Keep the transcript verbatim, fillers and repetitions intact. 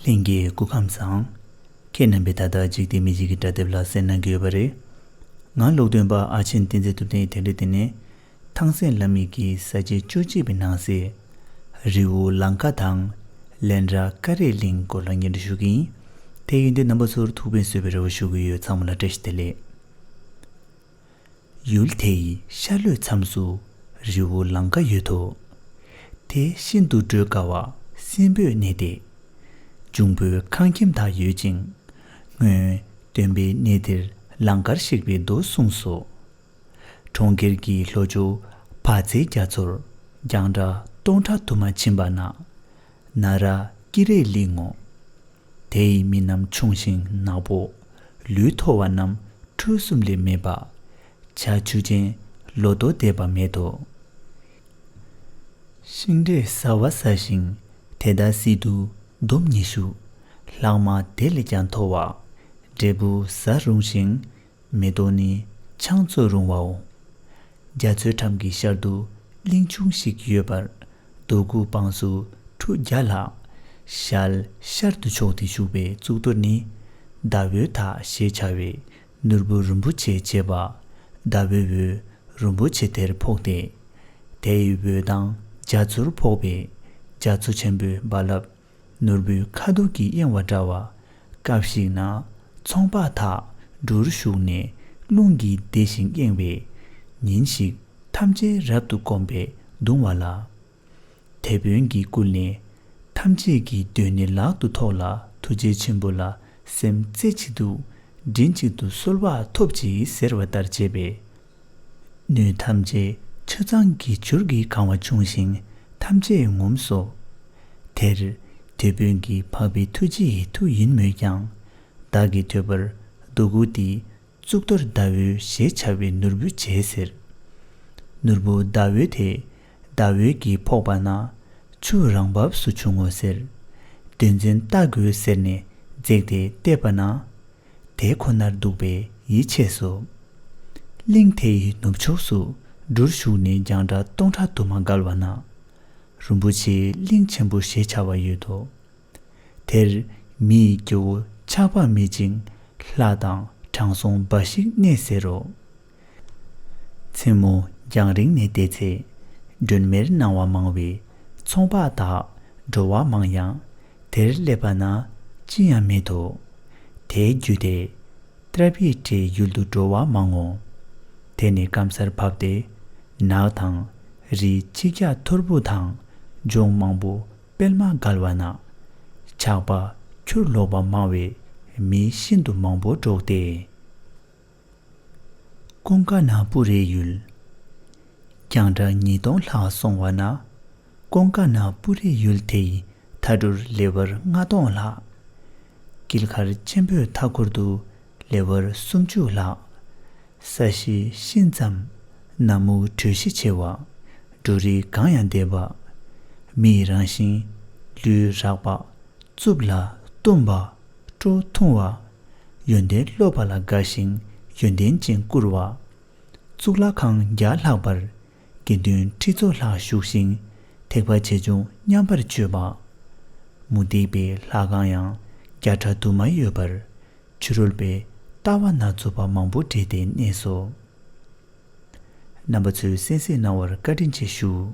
ལྷན་རྒྱས་སྐུ་ཁམས་བཟང་། ཁྱེད་རྣམ་པས་ད་ལྟ་འཇིག་རྟེན་མི་ཆོས་ཀྱི་སྒྲ་དེབ་ལ་གསན་གནང་གི་ཡོད་པ་རེད། ང་ཀློག་འདོན་པ་ཨ་ཆེན་བསྟན་འཛིན་ཐུབ་བསྟན་ཡིན། དེ་རིང་འདི་ནས་ཐང་སན་བླ་མའི་གི་ས་བཅད་བཅུ་གཅིག་པའི་ནང་གསེས། རི་བོ་ལང་ཀ་དང་། ལན་ར་ཀ་རའི་གླིང་སྐོར་ལ་སྙན་སྒྲོན་ཞུ་གི་ཡིན། དེ་ཡིན་དུས་རྣམ་པ་ཚོར་ཐུགས་ཕན་གསོས་པའི་རེ་བ་ཞུ་གི་ཡོད། ཚང་མ་ལ་བཀྲ་ཤིས་བདེ་ལེགས། ཡུལ་དེའི་ཤར་ལྷོའི་མཚམས་སུ་རི་བོ་ལང་ཀ་ཡོད་དོ། དེ་ཤིན་ཏུ་བགྲོད་དཀའ་བ་སྲིན་པོའི་གནས་ཏེ། འབྱུང་པོའི་ཁང་ཁྱིམ་དག་ཡོད་ཅིང་། སྔོན་སྟོན་པའི་གནས་འདིར་ལང་ཀར་གཤེགས་པའི་མདོ་གསུངས་སོ། གྲོང་ཁྱེར་གྱི་ལྷོ་ཕྱོགས་བ་ཚའི་རྒྱ་མཚོར་རྒྱང་གྲགས་སྟོང་ཕྲག་དུ་མ་ཕྱིན་པ་ན། ན་ར་ཀི་རའི་གླིང་ངོ་། དེ་ཡི་མི་རྣམས་ཆུང་ཞིང་ནག་པོ། ལུས་མཐོ་བ་རྣམས་ཁྲུ་གསུམ་ལས་མེད་པ། བྱ་ཆུ་ཅན་ལོ་ཐོག་འདེབས་པ་མེད་དོ། ཤིང་འབྲས་ཟ་བ་ཟ་ཞིང་དེ་དག་སྲིད་དུ་འདོམ་ཉི་ཤུ། ལྷག་མ་དེ་ལས་ཀྱང་མཐོ་བ། འབྲས་བུ་ཟ་རུང་ཞིང་། མེ་ཏོག་ནི་ཆང་བཙོ་རུང་བའོ། རྒྱ་མཚོའི་འགྲམ་གྱི་ཤར་དུ་གླིང་ཆུང་ཞིག་ཡོད་པར། རྡོ་སྐུ་སྤངས་སུ་ཁྲུ་བརྒྱ་ལྷག། ཞལ་ཤར་དུ་ཕྱོགས་ཏེ་བཞུགས་པའི་གཙུག་ཏོར་ནི། ཟླ་འོད་དག་ཞེས་བྱ་བའི་ནོར་བུ་རིན་པོ་ཆེས་བྱས་པ། ཟླ་འོད་འོད་རིན་པོ་ཆེ་དེར་ཕོག་སྟེ། དེ་ཡི་འོད་མདངས་རྒྱ་མཚོར་ཕོག་པས་རྒྱ་མཚོ་ཆེན་པོའི་རྦ་རླབས། ནོར་བུའི་ཁ་དོག་གིས་གཡེང་བ་འདྲ་བ། སྐབས་ཤིག་ན་ཚོང་པ་དག་གྲུར་ཞུགས་ནས་རླུང་གིས་བདས་ཤིང་གཡེང་བས། ཉིན་ཞིག་ཐམས་ཅད་རབ་ཏུ་བསྒོམས་པས་གདུང་བ་ལ། དེད་དཔོན་གྱིས་བསྐུལ་ནས། ཐམས་ཅད་ཀྱི་དོན་ནི་ལག་ཏུ་ཐོགས་ལ། ཐུགས་རྗེ་ཆེན་པོ་ལ་སེམས་རྩེ་གཅིག་ཏུ། མགྲིན་གཅིག་ཏུ་གསོལ་བ་ཐོབ་ཅིག་ཟེར་བ་ལྟར་བྱས་པས། སྣོད་ཐམས་ཅད་ཆུ་གཙང་གི་ཆུར་གྱིས་གང་བ་བྱུང་ཞིང་ཐམས་ཅད་ངོམས་སོ། དེར་དེད་དཔོན་གྱིས་འཕགས་པའི་ཐུགས་རྗེ་ཡི་མཐུ་ཡིན་མོད་ཀྱང་། བདག་གིས་ཐོས་པར་རྡོ་སྐུ་འདི་གཙུག་ཏོར་ཟླ་འོད་ཞེས་བྱ་བའི་ནོར་བུས་བྱས་ཟེར། ནོར་བུ་ཟླ་འོད་དེ་ཟླ་འོད་ཀྱིས་ཕོག་པ་ན་ཆུ་རང་བབས་སུ་བྱུང་ངོ་ཟེར། དོན་ཚན་ལྟ་དགོས་ཟེར་ནས་འཛེགས་ཏེ་བལྟས་པ་ན། དེ་ཁོ་ནར་འདུག་པས་ཡིད་ཆེས་སོ། གླིང་དེ་ཡི་ནུབ་ཕྱོགས་སུ་གྲུར་ཞུགས་ནས་རྒྱང་གྲགས་སྟོང་ཕྲག་དུ་མ་བརྒལ་བ་ན། རིན་པོ་ཆེའི་གླིང་ཆེན་པོ་ཞེས་བྱ་བ་ཡོད་དོ། དེར་མི་ཡི་སྐྱེ་བོ་ཆགས་པ་མེད་ཅིང་ལྷ་དང་དྲང་སྲོང་འབའ་ཞིག་གནས་ཟེར་རོ། མཚན་མོ་རྒྱང་རིང་ནས་བལྟས་ཚེ། སྒྲོན་མེར་སྣང་བ་མང་བས་ཚོང་པ་དག་འགྲོ་བ་མང་ཡང་དེར་སླེབས་པ་ན་ཅི་ཡང་མེད་དོ། དེ་བརྒྱུད་དེ་ཏྲ་པི་ཏྲའི་ཡུལ་དུ་འགྲོ་བ་མང་ངོ་། དེ་ནས་སྐམ་སར་བབས་ཏེ་ནགས་དང་རི་ཆིག་བརྒྱ་ཐོར་བུ་དང་ལྗོངས་མང་པོ་སྤེལ་མ་བརྒལ་བ་ན་ཇག་པ་ཁྱུར་ལོག་པ་མང་བས་མི་ཤིན་ཏུ་མང་པོ་འདྲོགས་ཏེ། ཀོང་ཀ་ན་པུ་རའི་ཡུལ། རྒྱང་གྲགས་ཉིས་སྟོང་ལྷག་སོང་བ་ན། ཀོང་ཀ་ན་པུ་རའི་ཡུལ་དེའི་མཐའ་གྲུར་ལེ་བར་ལྔ་སྟོང་ལྷག། དཀྱིལ་མཁར་ཆེན་པོའི་མཐའ་འཁོར་དུ་ལེ་བར་སུམ་ཅུ་ལྷག། ས་གཞི་ཤིན་ཙམ་ནག་སྨུག་དྲོད་གཤེར་ཆེ་བ། འབྲུ་རིགས་གང་ཡང་ལྡན་པ། མི་ཡི་རང་བཞིན་ལུས་རགས་པ། རྩུབ་ལ་གཏུམ་པ། སྤྲོ་ཐུང་བ། ཡོན་ཏན་སློབ་པ་ལ་དགའ་ཞིང་ཡོན་ཏན་ཅན་བཀུར་བ། གཙུག་ལག་ཁང་བརྒྱ་ལྷག་པར་དགེ་འདུན་ཁྲི་ཚོ་ལྷག་བཞུགས་ཤིང་ཐེག་པ་ཆེ་ཆུང་མཉམ་པར་སྤྱོད་པ། མུ་སྟེགས་པའི་ལྷ་ཁང་ཡང་བརྒྱ་ཕྲག་དུ་མ་ཡོད་པར་ཕྱི་རོལ་པའི་ལྟ་བ་སྣ་ཚོགས་པ་མང་པོ་འདྲེས་ཏེ་གནས་སོ། རྣམ་པ་ཚོས་གསན་གཟིགས་གནང་བར་བཀའ་དྲིན་ཆེ་ཞུ།